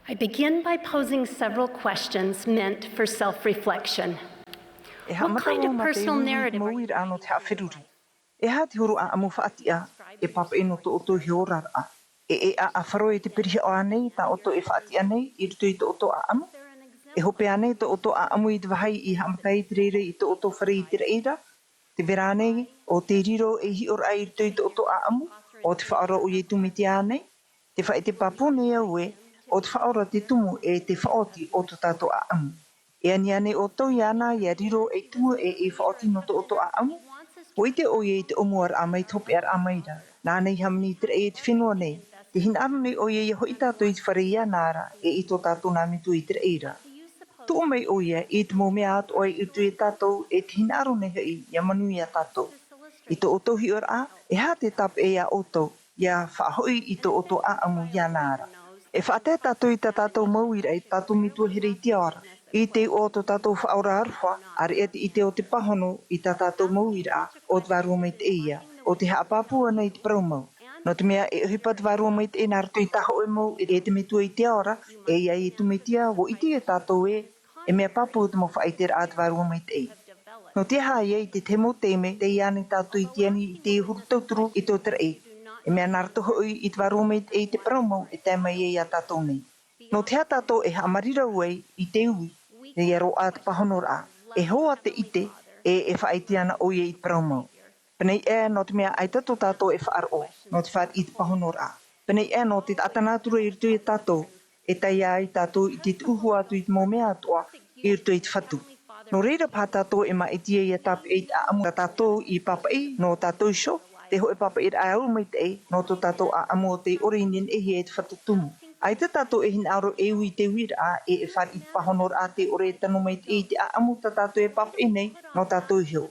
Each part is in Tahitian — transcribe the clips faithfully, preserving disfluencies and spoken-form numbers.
I begin by posing several questions meant for self-reflection. E haʻamata au mā te personal narrative mau uiraʻa nō te haʻaferuri. E aha te huru ʻāʻamu faʻatiʻa e pāpaʻi nō tō ʻoutou oraraʻa? E ʻeʻa ʻāfaro e te pirihaʻo ānei tā ʻoutou e faʻatiʻa nei i roto i tō ʻoutou ʻāʻamu? E hope ānei tō ʻoutou ʻāʻamu i te vāhi i haʻamata ai te reira i tō ʻoutou fare i te raʻi ra? Te vera ānei ʻo te riro ei hiʻoraʻa i roto i tō ʻoutou ʻāʻamu, ʻo te faʻaora ʻoia i tū metua ānei? Te faʻaʻite pāpū nei au ē, ʻo te faʻaora te tumu e te faʻaoti o tō tātou ʻāʻamu. E ani ānei ʻoutou iāna ʻia riro ei tumu e ei faʻaoti nō tō ʻoutou ʻāʻamu? ʻUa ʻite ʻoia i te ʻōmuaraʻa mai te hopeʻaraʻa mai ra. Nāna i hāmani i te raʻi e te fenua nei. Tē hinaʻaro nei ʻoia ʻia hoʻi tātou i te fare iāna ra, e i tō tātou nā metua i te raʻi ra. Tuʻu mai ʻoia i te mau mea atoʻa i roto ia tātou e tē hinaʻaro nei hoʻi ʻia manuia tātou. I tō ʻoutou hiʻoraʻa, e aha te tāpeʻa ia ʻoutou ʻia faʻahoʻi i tō ʻoutou ʻāʻamu iāna ra? E faʻatae tātou i tā tātou mau uiraʻa i tā tātou metua here i te ao ra. I te uʻo o tō tātou Faʻaora aroha, ʻāreʻa te ʻite o te pāhono i tā tātou mau uiraʻa o te Vārua Maitaʻi ïa, ʻo tē haʻapāpū ana i te parau mau. Nō te mea e ʻohipa te Vārua Maitaʻi nā roto i tā hōʻē mau e te metua i te ao ra, e ʻia ʻite mai ïa tātou ē, e mea pāpū te mau faʻaʻiteraʻa a te Vārua Maitaʻi. Nō te aha ïa i te tahi mau taime, tei ānei tātou i te ani i te huru tauturu i tō te raʻi? E mea nā roto hoʻi i te Vārua Maitaʻi te parau mau e tae mai ai ia tātou nei. Nō te aha tātou e haʻamarira ai i te ui, ʻia roaʻa te pāhonoraʻa? E hoa te ʻite, e, e faʻaʻite ana ʻoia i te parau mau. Pēneiaʻe, nō te mea ʻaita tō tātou e faʻaroʻo, nō te fāriʻi i te pāhonoraʻa. Pēneiaʻe, nō te taʻata nā atu ra i roto ia tātou, e tae ai tātou i te tuʻu hua atu i te mau mea atoʻa i roto i te Fatu. Nō reira paha tātou e māʻiti ai ʻia tāpeʻa i te ʻāʻamu tā tātou i pāpaʻi nō tātou iho, te hōʻē pāpaʻiraʻa ʻaumaitai nō tō tātou ʻāʻamu ʻo tei ʻore i neneʻihia e te Fatu Tumu. ʻAita tātou e hinaʻaro e ui i te uiraʻa e, e fāriʻi i te pāhonoraʻa tei ʻore e tano maitaʻi i te ʻāʻamu tā tātou e pāpaʻi nei nō tātou iho.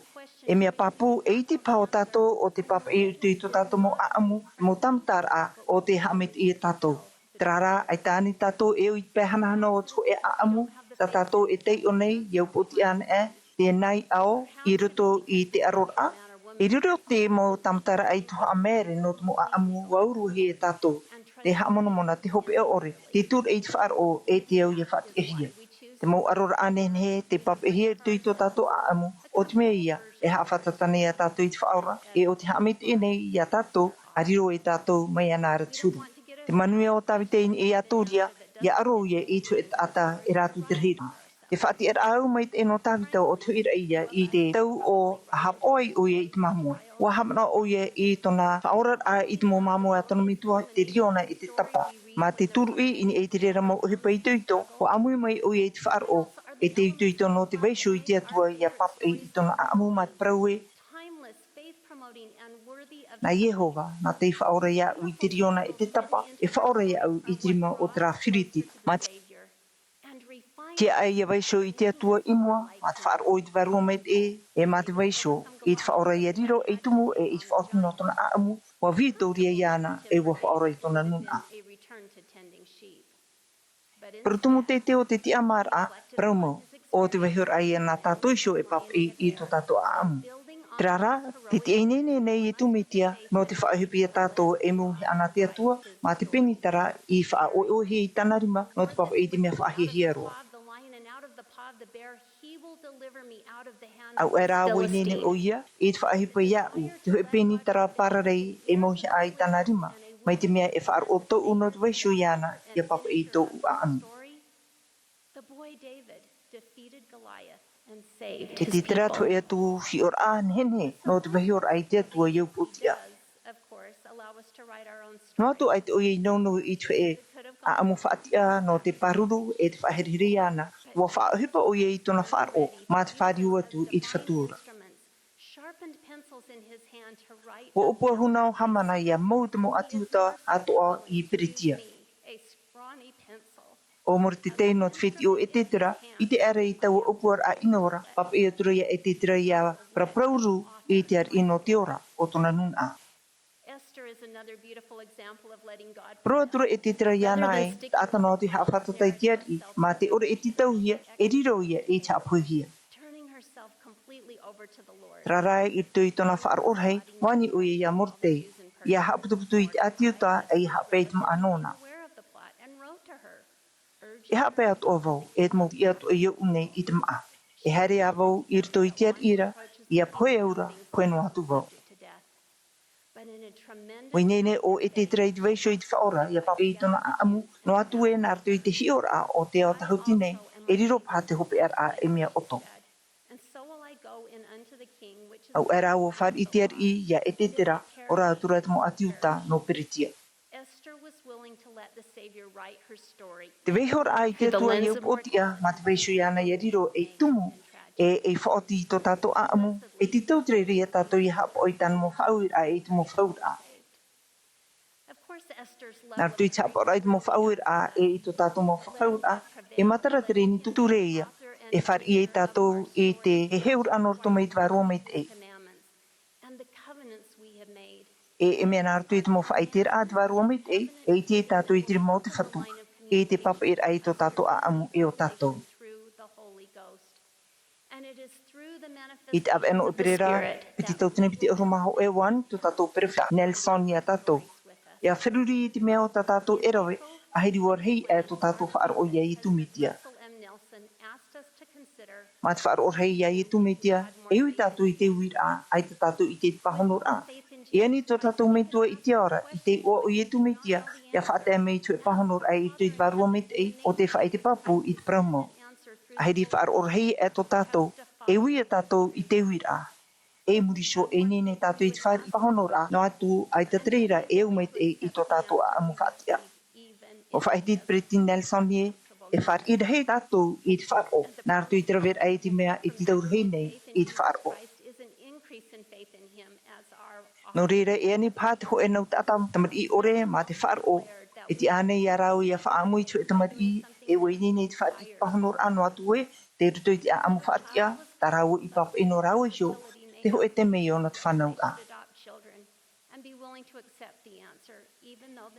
E mea pāpū, e iti paha ʻo tātou ʻo tē pāpaʻi i roto i tō tātou mau ʻāʻamu, mau tāmataraʻa ʻo tē haʻamaitaʻi ia tātou. Terā rā, ʻaita ānei tātou e ui i te pae hanahana o te hōʻē ʻāʻamu tā tātou e taiʻo nei, ʻia upoʻotiʻa ana ʻē, te nāʻō i roto i te ʻaroraʻa. E riro te mau tāmataraʻa i te haʻamāere nō te mau ʻāʻamu ʻua uruhia e tātou. Te haʻamonamona, te hopeʻa ʻore, te tūraʻi i te faʻaroʻo e te au ʻia faʻatiʻahia. Te mau ʻaroraʻa nehenehe tē pāpaʻihia i roto i tō tātou ʻāʻamu, ʻo te mea ïa e haʻafātata nei ia tātou i te Faʻaora, e ʻo tē haʻamaitaʻi nei ia tātou, ʻa riro e tātou mai iāna ra te huru. Te manuia o Tāvita i niʻa iā Uria, ʻia aro ïa i te hōʻē taʻata e rātou te rahiraʻa. Te faʻatiʻaraʻa ʻaumaitai nō Tāvita ʻo te hōʻē raʻi ïa i te tau ʻo Ahaba, ʻoia ʻoia i te māmoe. ʻUa haʻamanaʻo ʻoia i tōna faʻaoraraʻa i te mau māmoe a tōna metua, te riona e te tapa. Mā te tūruʻi i niʻa i te reira mau ʻohipa itoito, ʻua ʻāmui mai ʻoia i te faʻaroʻo, e te itoito nō te vaiiho i te Atua ʻia pāpaʻi i tōna ʻāʻamu mā te parau ē, nā Iehova, nā tei faʻaora iāʻu i te riona e te tapa, e faʻaora iāʻu i te rima o terā Firitita. Mā te tiaʻi ʻia vaiiho i te Atua i mua, mā te faʻaroʻo i te Vārua Maitaʻi, e mā te vaiiho i te Faʻaora ʻia riro ei tumu e i te faʻaoti nō tōna ʻāʻamu, ʻua vitoria iāna, e ʻua faʻaora i tōna nūnaʻa. Parau tumu teitei o te tiʻamāraʻa, parau mau, ʻo te vaiihoraʻa ïa nā tātou iho e pāpaʻi i tō tātou ʻāʻamu. Terā rā, te tiʻa ineine nei Iesu Mesia, nō te faʻaʻohipa ia tātou e mauhaʻa na te Atua, mā te pēnitara i faʻaʻoeʻoehia i tāna rima, nō te pāpaʻi i te mea faʻahiahia roa. ʻAuʻa rā ʻua ineine ʻoia, i te faʻaʻohipa iāʻu, te hōʻē pēnitara pārarei e mauhaʻa i tāna rima, mai te mea e faʻaroʻo tōʻu nō te vaiiho iāna, ʻia pāpaʻi i tōʻu ʻāʻamu. E Sisera, te hōʻē atu hiʻoraʻa nehenehe nō te vaiihoraʻa i te Atua ʻia upoʻotiʻa. Noa atu ʻaita ʻoia i nounou i te hōʻē ʻāʻamu faʻatiʻa nō te pāruru e te faʻaherehere iāna, ʻua faʻaʻohipa ʻoia i tōna faʻaroʻo, mā te fāriu atu i te Fatu ra. ʻUa ʻōpua huna ʻo Hamana ʻia mau te mau ʻāti uta atoʻa i Peretia. ʻO Moredekai nō te fētiʻi o Esera, i ʻite ra i taua ʻōpuaraʻa ʻino ra, pāpaʻi atu ra ia Esera ʻia paraparau i te ariʻi nō te ora o tōna nūnaʻa. Parau atu ra Esera iāna ē, taʻata noa atu e haʻafātata i te ariʻi, mā te ʻore e tītauhia, e riro ïa i te haʻapohehia. Terā rā, i roto i tōna faʻaroʻo rahi, ʻua ani ʻoia ia Moredekai, ʻia haʻaputuputu i te ʻāti uta, ʻe ʻia haʻapae i te māʻa nōna. E haʻapae atoʻa vau, e te mau riʻi atoʻa i oʻu nei i te māʻa. E haere ā vau i roto i te ariʻi ra, ʻia pohe au ra, pohe noa atu vau. ʻUa ineine ʻo Etetera i te vaiiho i te Faʻaora, ʻia pāpaʻi i tōna ʻaʻamu, noa atu ē nā roto i te hiʻoraʻa o te ao tāhuti nei, e riro paha te hopeʻaraʻa ei mea ʻoto. ʻAuʻa rā ʻua fāriʻi te ariʻi ia Etetera, ʻo rātou rā te mau ʻāti Iuta nō Peretia. Te vaiihoraʻa i te Atua i au pōtiʻa, mā te vaiiho iāna ʻia riro ei tumu, e ei faʻaoti i tō tātou ʻaʻamu, e tītau te reira ia tātou ʻia haʻapaʻo i tāna mau faʻaueraʻa e i te mau faʻaueraʻa. Nā roto i te haʻapaʻoraʻa i te mau faʻaueraʻa e i tō tātou mau faʻaueraʻa, e matara te reni tūtū ra ia, e fāriʻi ia tātou i te heheuraʻa nō roto mai i te Vārua Maitaʻi. E, e mea nā roto i te mau faʻaiteraʻa a te Vārua Maitaʻi, e ʻite ai tātou i te rima o te Fatu, i te pāpaʻiraʻa i tō tātou ʻaʻamu e ʻo tātou. I te ʻāvaʻe nō ʻEperēra, piti tauatini piti ʻahuru mā hōʻē ʻua ani tō tātou perofeta Nelson ia tātou. ʻIa feruri i te mea o tā tātou e rave, ʻahiri ʻua rahi aʻe tō tātou faʻaroʻo ia Iesu Mesia. Mā te faʻaroʻo rahi ia Iesu Mesia, e ui tātou i te uiraʻa, ʻaita tātou i te pāhonoraʻa. E ani tō tātou Metua i te ao ra, i te iʻoa o Iesu Mesia, ʻia faʻatae mai i te hōʻē pāhonoraʻa i roto i te Vārua Maitaʻi, ʻo tē faʻaʻite pāpū i te parau mau. ʻAhiri faʻaroʻo rahi aʻe tō tātou, e ui ia tātou i te uiraʻa. I muri iho e ineine tātou i te fāriʻi pāhonoraʻa, noa atu ʻaita te reira e au maitaʻi i tō tātou ʻaʻamu faʻatiʻa. ʻUa faʻahiti te Peresideni Nelson ē, e fāriʻi rahi tātou i te faʻaroʻo, nā roto i te raveraʻa i te mea e tītau rahi nei i te faʻaroʻo. Nō reira, e ani paha te hōʻē nau taʻata tamariʻi ʻore mā te faʻaroʻo, e tiʻa ānei ia rāua ʻia faʻaʻamu i te hōʻē tamariʻi, e ʻua ineine i te fāriʻi pāhonoraʻa noa atu ē, tei roto i te ʻaʻamu faʻatiʻa, tā rāua i pāpaʻi nō rāua iho, te hōʻē temeio nō te fānauraʻa.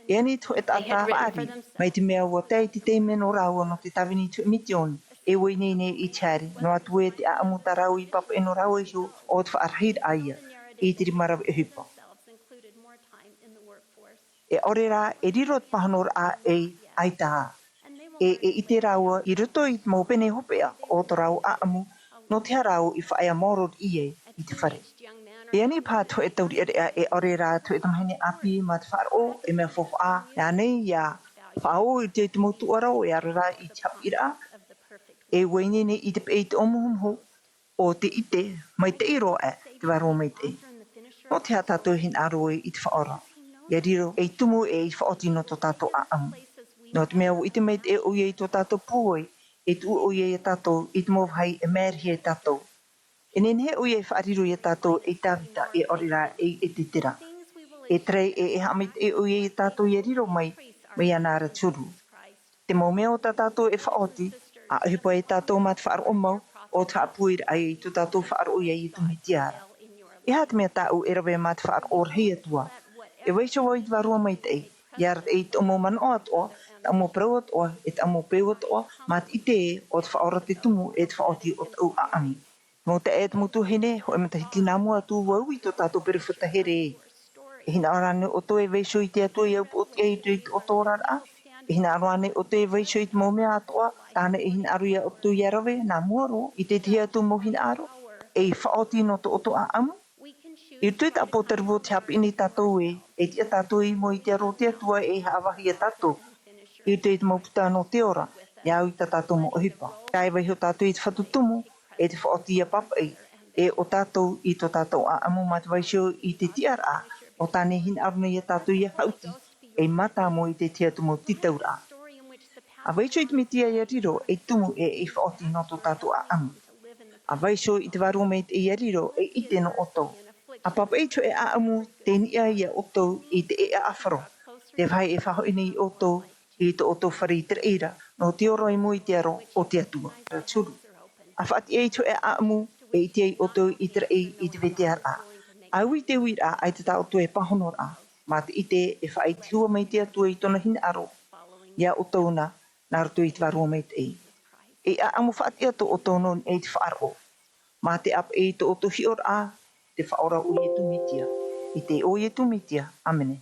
E ani te hōʻē taʻata paʻari, mai te mea ʻua tae te taime nō rāua nō te tāvini i te hōʻē mitioni, e ʻua ineine i te haere, noa atu ē te ʻaʻamu tā rāua i pāpaʻi nō rāua iho, ʻo te faʻarahiraʻa ia, i te rima rave ʻohipa. E ʻaore rā, e riro te pāhonoraʻa ei ʻaita ā. E, e ʻite rāua i roto i te mau pene hopeʻa o tō rāua ʻaʻamu, nō te aha rāua i faʻaea maoro riʻi ai i te fare. E ani paha te hōʻē taureʻareʻa e ʻaore rā te hōʻē tamahine ʻāpī mā te faʻaroʻo, e mea faufaʻa, ānei ʻia faʻaō i te, te mau tūʻaro e aro rā i te haʻapiʻiraʻa. E ʻua ineine i te peʻe i te ʻōmuhumuhu, ʻo te ʻite, maitaʻi roa aʻe, te Vārua Maitaʻi. Nō te aha tātou e hinaʻaro ai i te Faʻaora, ʻia riro ei tumu e ei faʻaoti nō tō tātou ʻaʻamu. Nō te mea ʻua ʻite maitaʻi ʻoia i tō tātou pūai, e tuʻu ʻoia ia tātou i te mau vāhi e mairihia e tātou. E nehenehe ʻoia e faʻariro ia tātou ei Tavita e ʻaore rā ei Esetera. E tarai e, e haʻamaitaʻi ʻoia ia tātou ʻia riro mai, mai iāna ra te huru. Te mau mea o tā tātou e faʻaoti, ʻa ʻohipa e tātou mā te faʻaroʻo mau, ʻo te haʻapūairaʻa i tō tātou faʻaroʻo ia Iesu Mesia ra. E aha te mea tāʻu e rave mā te faʻaroʻo rahi atu ā? E vaiiho vau i te Vārua Maitaʻi, ʻia arataʻi i tōʻu mau manaʻo atoʻa, tāʻu mau parau atoʻa, e tāʻu mau peu atoʻa, mā te ʻite ē, ʻo te Faʻaora te tumu e te faʻaoti o tāʻu ʻaʻamu. Mau taeaʻe, te mau tuahine, hōʻē matahiti nā mua atu ʻua ui tō tātou perofeta here ē. E hinaʻaro ānei ʻoutou e vaiiho i te Atua i au pōtiʻa i roto i tō ʻoutou oraraʻa? E hinaʻaro ānei ʻoutou e vaiiho i te mau mea atoʻa, tāna e hinaʻaro ia ʻoutou ʻia rave, nā mua roa, i te tahi atu mau hinaʻaro? Ei faʻaoti nō tō ʻoutou ʻaʻamu? I roto i te ʻĀpōtarupo tē haʻapiʻi nei tātou ē, e tiʻa tātou i mua i te aro o te Atua e haʻavāhi ia tātou. I roto i te mau puta nō te ora, ʻia au i tā tātou mau ʻohipa. Tae vaiiho tātou i te Fatu tumu, e te faʻaoti ʻia pāpaʻi, e ʻo tātou i tō tātou ʻaʻamu mā te vaiiho i te tiʻaraʻa, ʻo tāna e hinaʻaro nei ia tātou ʻia haʻuti, ei mātāmua i te tahi atu mau tītauraʻa. ʻA vaiiho i te Mesia ʻia riro ei tumu e ei faʻaoti nō tō tātou ʻaʻamu. ʻA vaiiho i te Vārua Maitaʻi ʻia riro ei ʻite nō ʻoutou. ʻA pāpaʻi i te hōʻē ʻaʻamu tei niʻa ia ʻoutou i te ʻēʻa ʻāfaro, te vāhi e faʻahoʻi nei ʻoutou i tō ʻoutou fare i te raʻi ra, nō te ora i mua i te aro o te Atua. Te huru. ʻA faʻatiʻa i te hōʻē ʻaʻamu e ʻite ai ʻoutou i te raʻi i te vetearaʻa. ʻA ui i te uiraʻa, ʻaita tā ʻoutou e pāhonoraʻa, mā te ʻite e faʻaitehua mai te Atua i tōna hinaʻaro ia ʻoutou na, nā roto i te Vārua Maitaʻi. Ei ʻaʻamu faʻatiʻa tō ʻoutou nō niʻa i te faʻaroʻo. Mā te ʻāpaʻi i tō ʻoutou hiʻoraʻa, te Faʻaora ʻo Iesu Mesia. I te iʻoa o Iesu Mesia, ʻāmene.